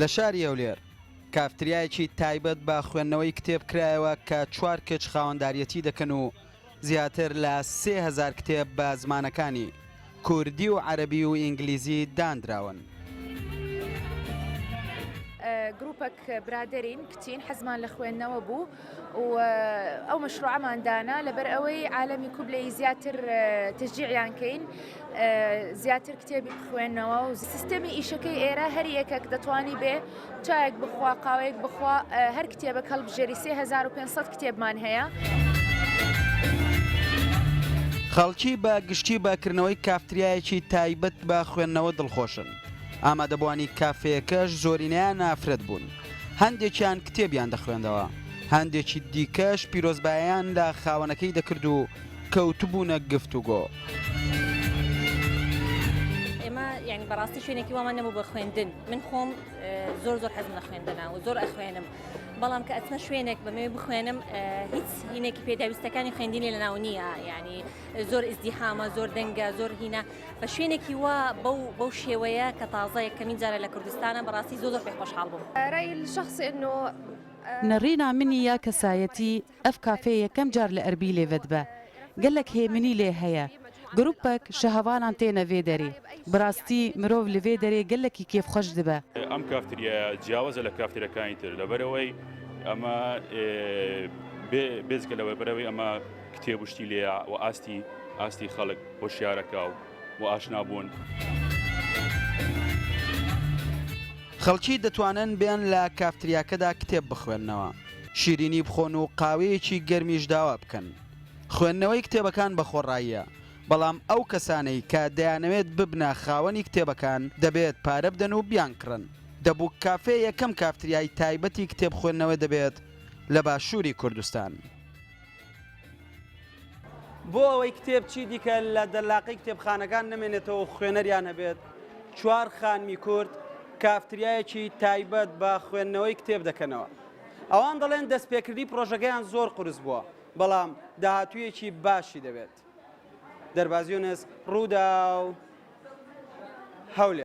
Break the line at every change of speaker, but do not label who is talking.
لە شاری هەولێر کافتریایەکی تایبەت بە خوێندنەوەی کتێب کرایەوە کە چوار کچ خاوەنداریەتی دەکەن و زیاتر لە 3000 کتێب بە زمانەکانی کوردی و عەرەبی و ئینگلیزی داندراون.
گروپەک برادەرین کچین حەزمان لە خوێندنەوە بوو و ئەو مەشروعەمان دانا لەبەر ئەوەی عالەمی کوبلەی زیاتر تەشجیعیان کەین زیاتر کتێبی بخوێنەوە و سیستەمی ئیشەکەی ئێرە هەر یەکێک دەتوانی بێ چایەک بخوا قاوەیەک بخوا هەر کتێبەک هەڵبژێری 3500 کتێبمان هەیە.
خەڵکی بە گشتی بە کردنەوەی کافتریایەکی تایبەت بە خوێندنەوە دڵخۆشن. ئامادەبووانی کافێیەکەش زۆرینەیان ئافرەت بوون، هەندێکیان کتێبیان دەخوێندەوە، هەندێکی دیکەش پیرۆزباییان لە خاوەنەکەی دەکرد و کەوتبوونە گفتوگۆ.
ئێمە یانی بەڕاستی شوێنێکی وامان نەبوو بە خوێندن، من خۆم زۆر زۆر حەزم لە خوێندنە و زۆر ئەخوێنم، بەڵام کە ئەچمە شوێنێک بەمەوێ بخوێنم هیچ هینێکی پێداویستەکانی خوێندنی لەناو نییە، یانی زۆر ئیزدیحامە، زۆر دەنگە، زۆر هینە. بە شوێنێکی وا بەو بەو شێوەیە کە تازە یەکەمین جارە لە کوردستانە بەڕاستی زۆر زۆر پێ خۆشحاڵ بووم.
رأيي الشخصي انه
نەڕینا منی یا کەسایەتی ئەف کافێ یەکەم جار لە ئەربیلێ ڤدبە گەلەک هێمنی لێ هەیە گروپەک ژە هەڤالان تێنە ڤێ دەرێ بڕاستی مرۆڤ لە ڤێ دەرێ گەلەکی کێف خوەش دبە.
ئەم کافتریایە جیاوازە لە کافتریاکانی تر لەبەرئەوەی ئەمە بێجگە لەوەی بەرەوەی ئەمە کتێب و شتی لێیە و ئاستی ئاستی خەڵک هۆشیارەکا و و ئاشنا بوون.
خەڵکی دەتوانن بێن لە کافتریاکەدا کتێب بخوێننەوە، شیرینی بخۆن و قاوەیەکی گەرمیش داوا بکەن. خوێندنەوەی کتێبەکان بە خۆڕاییە، بەڵام ئەو کەسانەی کە دەیانەوێت ببنە خاوەنی کتێبەکان دەبێت پارە بدەن و بیانکڕن. دەبووک کافێ یەکەم کافتریای تایبەتی کتێب خوێندنەوە دەبێت لە باشووری کوردستان. بۆ ئەوەی کتێب چیدیکە لە دەلاقەی کتێبخانەکان نەمێنێتەوە و خوێنەریان هەبێت، چوار خانمی کورد کافتریایەکی تایبەت بە خوێندنەوەی کتێب دەکەنەوە. ئەوان دەڵێن دەستپێکردنی پرۆژەکەیان زۆر قورس بووە، بەڵام داهاتوویەکی باشی دەبێت. دەرباز یونس، رووداو، هەولێر.